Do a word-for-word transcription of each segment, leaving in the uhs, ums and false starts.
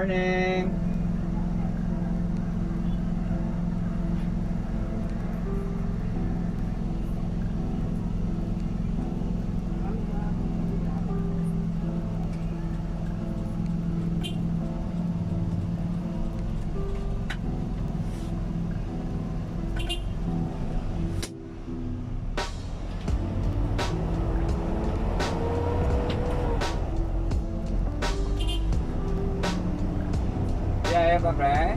Morning. Yaya pa, pre?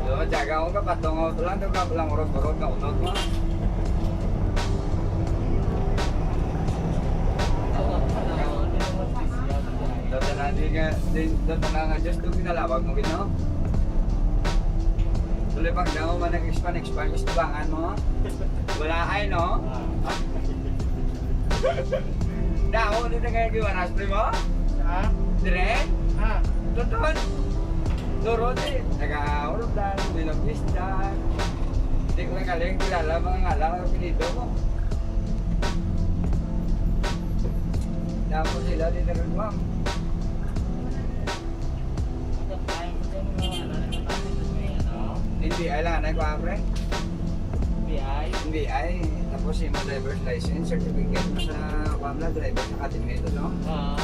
Do, jaga ko ka, patungod lang, do ka lang urog-urog nga unod mo. Do, tanan di nga, di, do, tanan nga, just do kinalawag mo, gino? Tuloy pag daw, man, nag-expand, expand, gusto bangan mo? Wala ay, no? Ah. Damo, di na kayo giwaras, pre mo? Ha? Dire? Ha? Tuton. Duro, di. Taga-Orotan, Buena Vista. Di ko na kaling kilala, mga ngalan, ang apelido mo. Damo sila, di na kayo, ma'am. N B I lang, anay ko, pre? N B I. N B I, tapos yung driver's license, certificate mo sa, kuwan lang, driver's academy ito, no? Oo.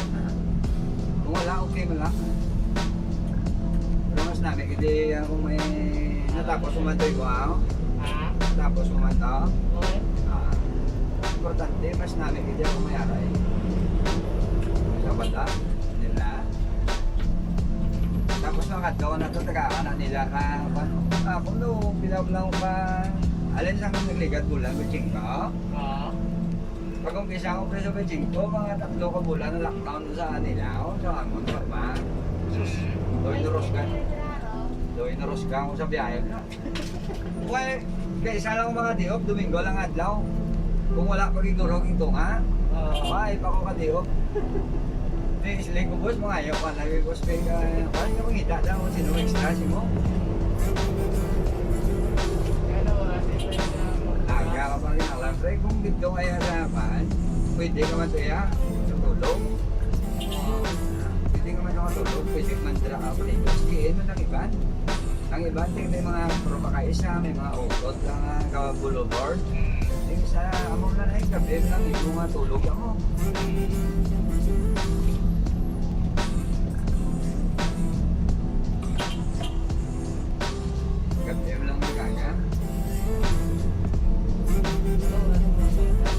Kung wala, okay mo lang. Pero mas nami, hindi ako may natapos mo man to, ikaw, ah. Ha? Natapos mo man to. Okay. Ah, importante, mas nami, hindi ako may aray. Sa bata, nila. Tapos nakadto na to, tagaan na nila ka, ano, ah, kung no, pila lang ka, alin sa mga nagligad bulan, kutsing ka? Oo. Pag umpisa ko, pre, sa kutsing ko, mga tatlo ka bulan na lockdown sa nila, oh, sa amon, sa ba? Sus, doy na rosga. Doy na rosga ako sa biyahe na. Well, kay isa lang mga day off, Domingo lang adlaw. Kung wala pa gigurog ito nga, Oo. Why pa ko ka day off? Di, sila ko, boss, mga ayaw pa lagi, boss, kay, ah, why ka mangita daw kung sino extra si mo? Aga ka pa rin ang lang, pre. Kung dito kaya sa man, pwede ka man kaya tulog. Pwede ka man tulog, pwede man dira ka pa rin. Sige, ano nang iban? Ang iba, ting may mga puro pa kaisa, may mga utot lang nga ka boulevard. Ting sa amo na lang, gabi lang, imo nga tulog amo. Gabi lang, aga.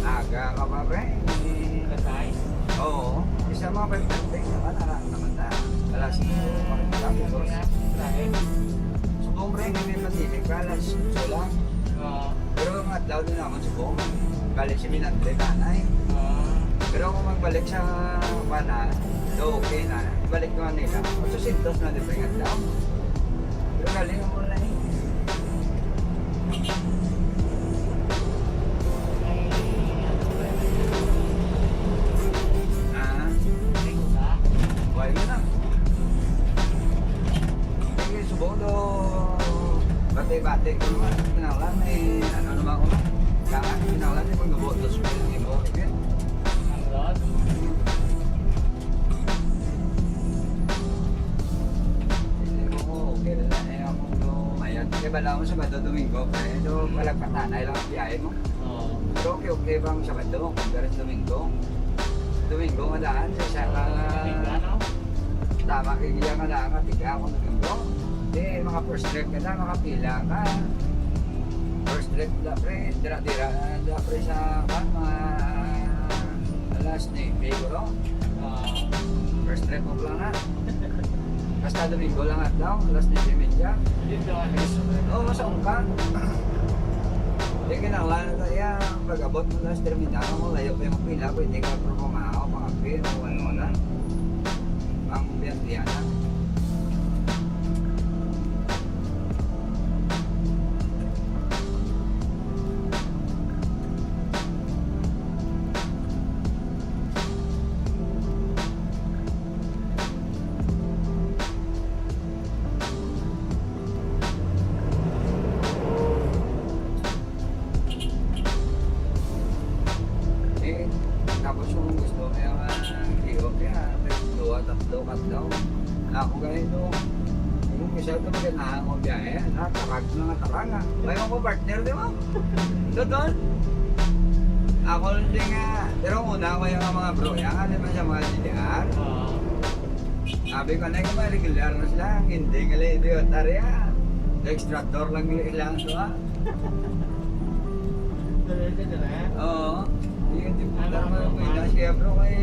Aga ka pa, pre. Oo. Isa mga five thirty, naman, ara, naman ta. Alas singko, makikita ko, boss. Subong, pre, hindi may masilig ka, alas otso lang. Oo. Pero ang adlaw din naman, subong. Balik si Minante, nanay. Oo. Pero kung magbalik sa, kuwan na, do, okay na. Balik naman nila. Otso sintos na, di ba, yung adlaw? Pero galing ako na eh. Ah. Why mo na? Sige, subong do. Bati-bati ko naman. Kinahanglan, eh, ano naman ko na. Kaya kinahanglan, eh, pagkabuot, dos mil, eh, okay. Ang lot? Hindi ko, okay na lang, eh, ako, no, mayat. Kaya ba lang ako Sabado, Domingo, eh, so, palagpatanay lang ang biyahe mo. Oo. Pero okay, okay bang Sabado, kumpara sa Domingo? Domingo, madaan, sa isa ka, Tiga, no? Tama, kay iya ka na, katiga ako Domingo. Di, mga first trip ka na, makapila ka. First trip na, pre, dira-dira, na, pre, sa, kan, mga alas nuebe, bro. Ah. First trip mo lang na. Basta Domingo lang adlaw, alas nuebe medya. Dito, ano? Oo, sa ungka. Di kinahanglan na iya, pag-abot mo na sa terminal, kung layo pa yung pila, pwede ka pero pumahaw, pangapin, o ano na. Ang biyan-biyan na. Eh, tapos yung gusto ko yung, ah, day off, kaya Tatlo ka daw. Ako ganito. Yung isa ito, magandang ang biyahe. Natarag na nga tarang, ah. May mga partner, di ba? Doon. Ako lang din nga. Pero una ko yung mga bro, yan, ano man siya, mga G D R. Oo. Sabi ko, "Nay, may regular na sila." Ang hindi nga lang, idiot. Tari, ah. Extractor lang nila kailangan to, ah. Tuloy ka dyan, eh? Oo. Yung di po, ano, pero ano, may ano? Siya, bro, kay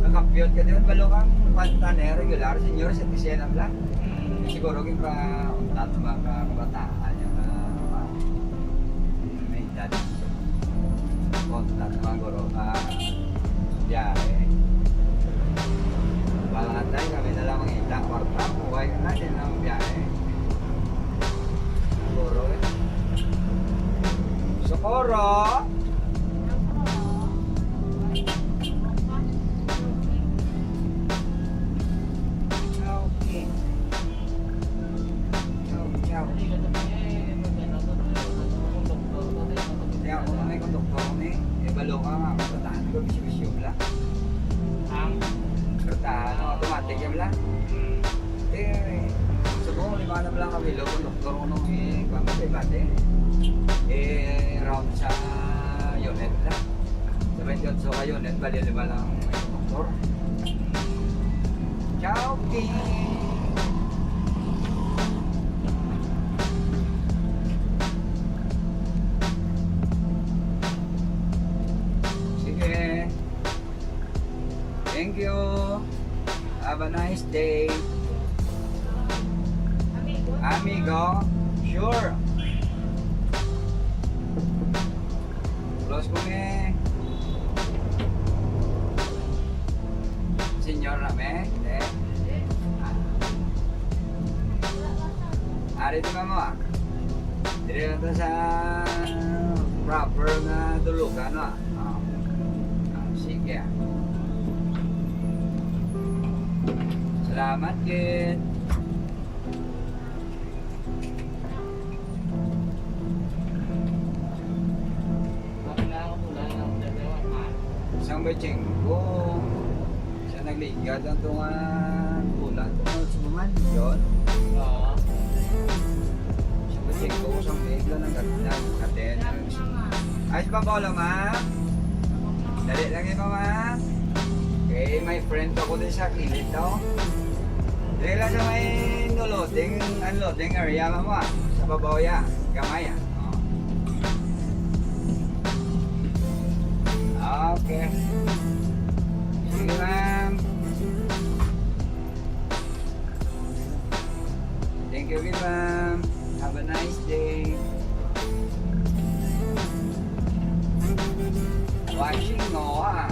nakapiyot ka din. Balo kang panta na regular, senior citizen ang lang. Mm. Siguro yung pa, untat mga kabataan, yung, ah, may edad. Kontak man guro ka biyahe. Pangatay kami na lang mangita kwarta, buhay na din ang biyahe. Guro eh. Socorro! Okay. Chow, chow. Kaya ako na may konduktor ni, eh, balo ka nga, ang kartahan ko, bisyo-bisyo bala. Ang kartahan, ang automatic yan bala. Hmm. Eh, subong, lima na bala kami, lo, konduktor ko nung, eh, kami sa ibate. Eh, around sa unit lang. Sa twenty-eight ka unit, bali lima lang may motor. Chowking! Sige. Thank you. Have a nice day. Amigo, sure. Close ko ni. Senior na, me. Hindi. Ah. Ari, di ba mo, ah? Diri na to sa proper nga tulugan, no? Ah. Ah, sige, ah. Salamat, kid. Isang bachengko. Siya nagligad ang tunga bulan. Tunga suman. Yun. Oo. Isang bachengko, isang big lang ang gat-, ang katena. Ay, sa babaw lang, ma. Dali lang yun, mama. Okay, may friend ako din sa kilid, no? Dali lang sa may no loading, unloading area, mama. Sa babaw, ya. Gamay, ah. Oh. Okay. Sige, ma'am. Thank you, ma'am. Have a nice day. Watching, no, ah.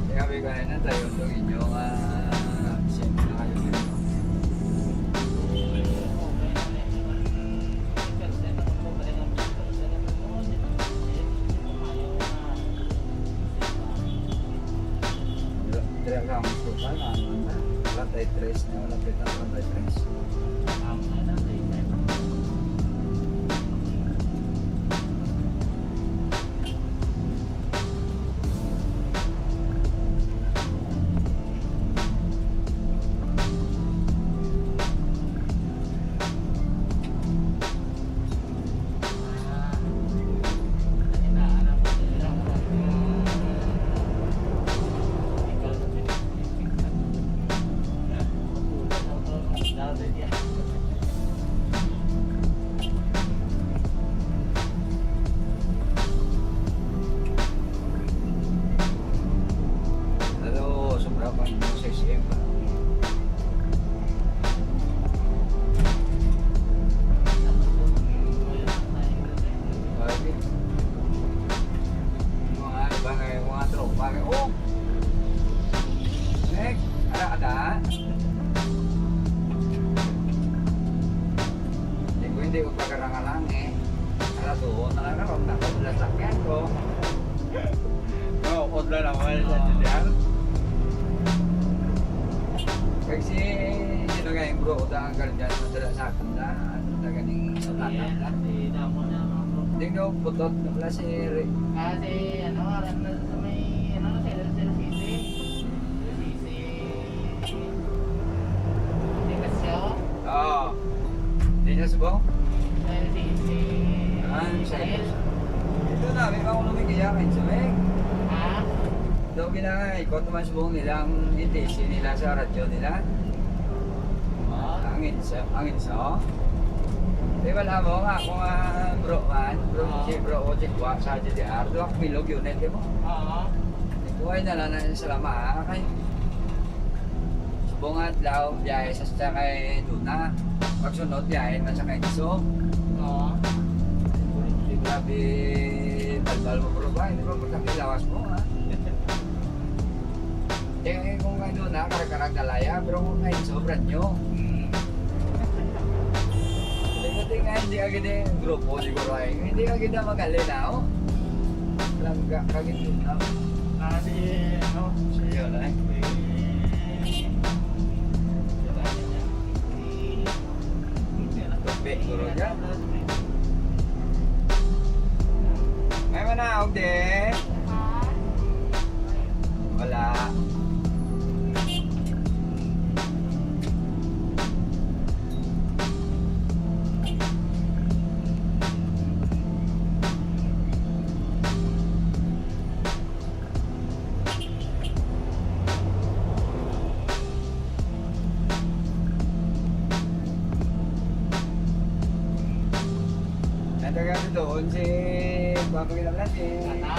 Kaya may kaya na tayo itong inyong, ah, send na kayo dito. Dira ka ang sukan, ano na? Wala tayo tres na, wala tayo tayo tres. Hindi ko, hindi ko pagkarangalang eh. Alas uno na lang ako, tapos lasakyan ko. No, otro na ako, eh, sa Ah. T T R. Kag si, sino nga yung bro, uta ang guardian, madala sa akin na, ano, taga ni, sa Tata Ayan, na. Si Damo na, mga bro. Hindi ko, putot na pala si Re- Ah, si, ano, alam na sa may, ano, sa L C C. L C C. Di ba siya? Oo. Di niya subong? Dahil si, si Ah, siya. Michael. Ito na, may mga ulo may kaya kayo sa may. Ha? Daw ginaikot naman subong nila ang N T C nila sa radyo nila. Ah. Ang insa, ang insa, oh. Di ba alam mo nga ako nga bro man, bro, Ah. si bro o si Kwa sa G D R, doon ako bilog yun, eh, di mo? Ah. Buhay na lang na sa lama, ah, kay subong nga adlaw, biyahe sa, sa kay Duna. Pagsunod, biyahe man sa kay Iso. Oo. Di grabe, balbal mo, bro, ba? Di ba, pagkakilawas mo, ha? Kaya kung ano na, karag-karag dalaya, pero kung kay Iso, brand new. Mm. Hindi nga, hindi agad yung grupo, siguro ay. Hindi agad na magaling na, oh. Langga, kagitun na. Ah, si, ano, si Yun, ay. Tubig, siguro dyan. May manaog, de. Wala. Nataga sa doon si Papa Kilablas, eh. Tata?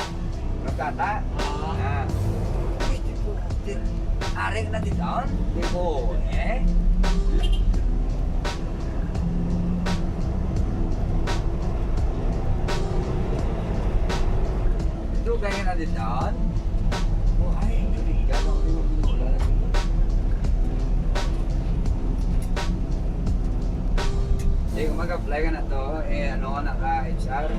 Magkata? Oo. Ah. Pwede po. Di-, ari ka na di doon? Di po, eh. Dugay ka na di doon? Oh, ay, hindi ka na, hindi mo, hindi mo, wala na siguro. Di, kung mag-apply ka na to, eh, ano ka na ka, H R?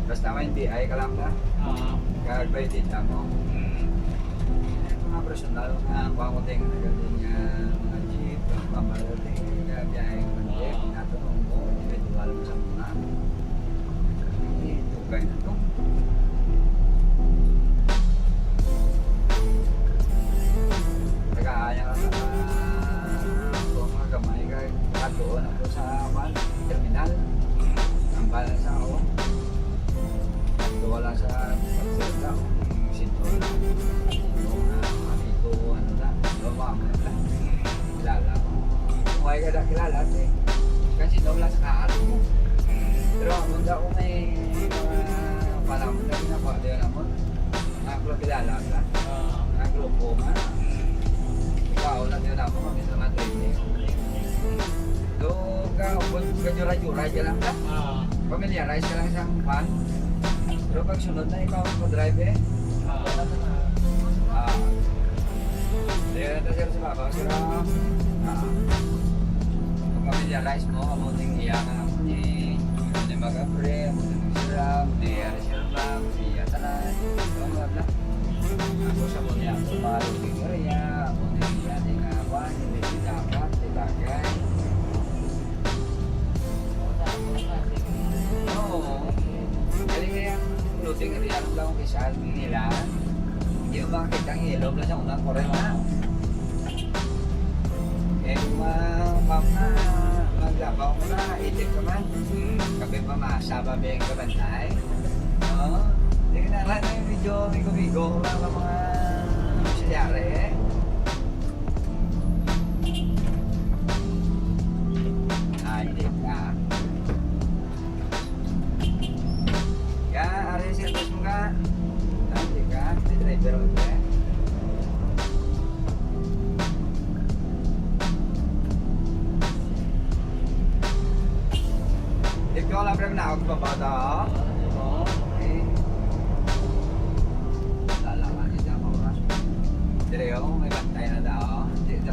Basta may B I ka lang ba? Oo. Kag may data mo. Mm. Mga personal nga, ang panguting na galing nga, mga jeep, ang pamarating nga biyahe, mga jeep, Oo. nato nung mo, individual mo sa mga. Eh, dugay na to. Nag-aaya ka sa mga gamay kay katuon ako sa, kuwan, terminal. Ang balance ako. Katuon lang sa pagsalita. Sito na. Yung, ah, mga ito, ano na. Yung mga, mga, kilala ko. Kung ay ka na kilala, eh. Kasi daw lang sa kaalo mo. Pero ako daw may mga panahon na ginagawa, di alam mo. Mga kilala ka. Ah. Mga grupo nga. Ikaw, na di alam mo, kami sa mga training. Do ka, ubod ka, jura-jura, dyan lang ka. Ah. Familiarize ka lang sa pan. Pero pag sunod na ikaw, mag-drive eh. Ah. Ah. Dili na ta, sir, sa babaw, sir, ah. Ah. Pag-familiarize mo, amo ning iya nga, amo ni, amo ni mag-abre, amo ni magsira, amo ni iya reserva, amo ni iya tanan. Amo nga na. Ako sa mo niya, ako pa, lugi ko rin niya, amo ni iya, di nga, kuwan, hindi dapat, di bagay. Oo. Galing na yung loading area lang kay saan nila. Hindi mo makakita ang ilog lang sa unang kurang na. Eh, ma-, ma-, ma-, maglabaw mo na, itik ka man. Kape pa masa, babi ang kabantay. Oo. Hindi ka na lang yung video, bigo-bigo, mga, mga auxiliary, eh. Ay, di ka. Ya, ari ang service mo ka. Ay, di ka. May driver mo ba? Di ko alam rin na ako pa ba daw. Okay. Lalaman niya ang oras. Dire, oh, may bantay na daw. Di, di,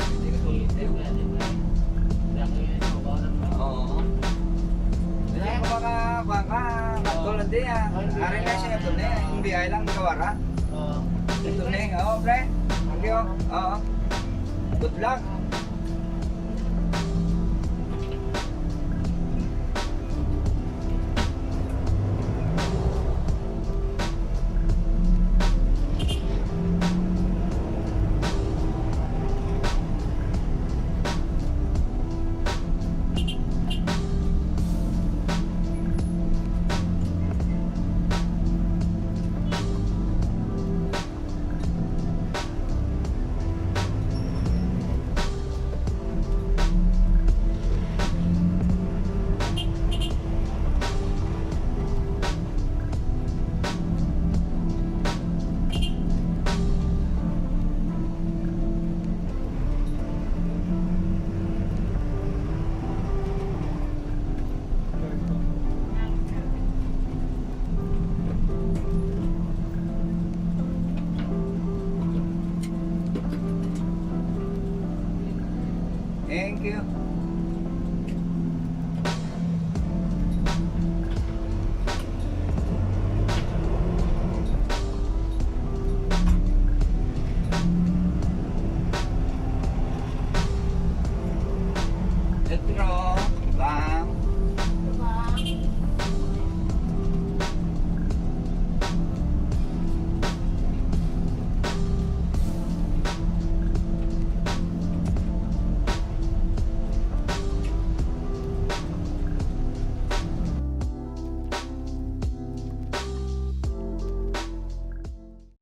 Ari na siya, ito na. Ang biyahe lang, Kawara. Oo. Ito na, oo, pre. Thank you. Oo. Good luck. Thank you. Metro, bye.